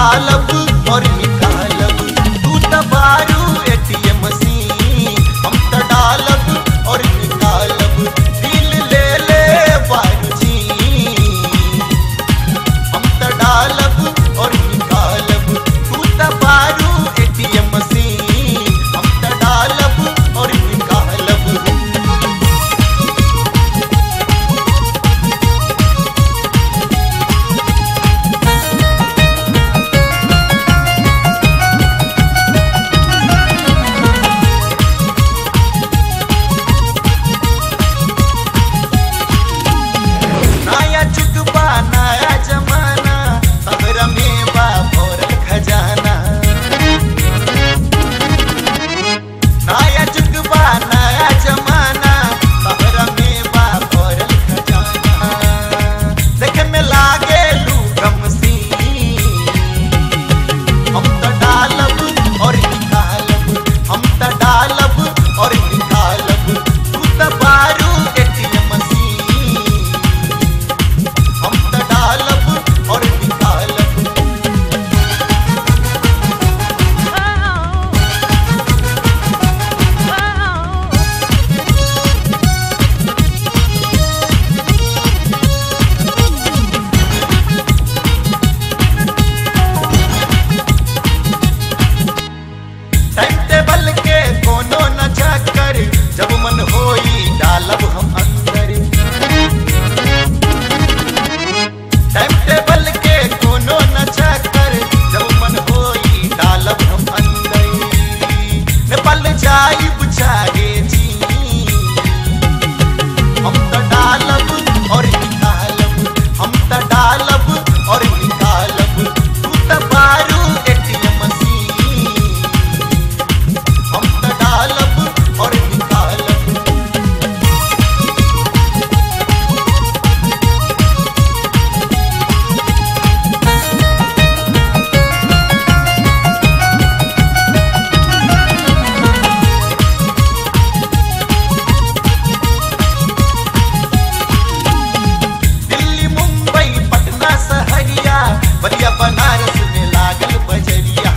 डालब और निकालब, तू त बारू एटीएम मशीन। हम त डालब और निकालब, दिल ले ले बारू जी। हम त डालब और निकालब, तू त बारू एटीएम मशीन। हम त डालब और निकालब। नया जुग बा नया जमाना, तोहरा में बा भरल खजाना। नया जुग बा नया जमाना, तोहरा में बा भरल खजाना। देखे में लागे लू गमसी, हम त डालब और निकालब। हम त डालब और निकालब, तू त बारू एटीएम मशीन। हम त डालब और निकालब। टाइम टेबल के कोनो न चक्कर, जब मन होई डालब हम अंदर। टाइम टेबल के कोनो न चक्कर, जब मन होई डालब हम अंदर। नेपाल जाइब चाहे जी, हम त डालब और निकालब। हम त डालब और निकालब, तू त बारू एटीएम मशीन। हम त डालब और निकालब। दिल्ली मुंबई पटना सहरिया, बलिया बनारस में लागल बजरिया।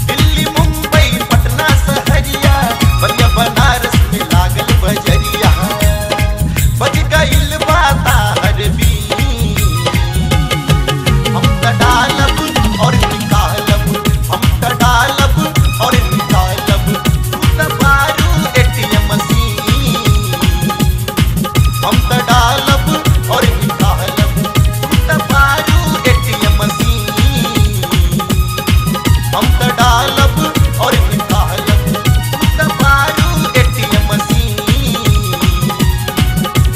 दिल्ली मुंबई पटना सहरिया, बलिया बनारस में लागल बजरिया। बज गइल बा ताहर बीन, हम त डालब और निकालब। हम त डालब और निकालब, तू त बारू एटीएम मशीन। हम त डालब और निकालब, तू त बारू एटीएम मशीन। हम त डालब और निकालब, तू त बारू एटीएम मशीन।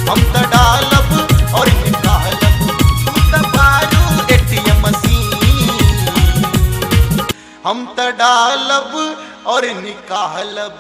हम त डालब और निकालब, तू त बारू एटीएम मशीन। हम त डालब और निकालब।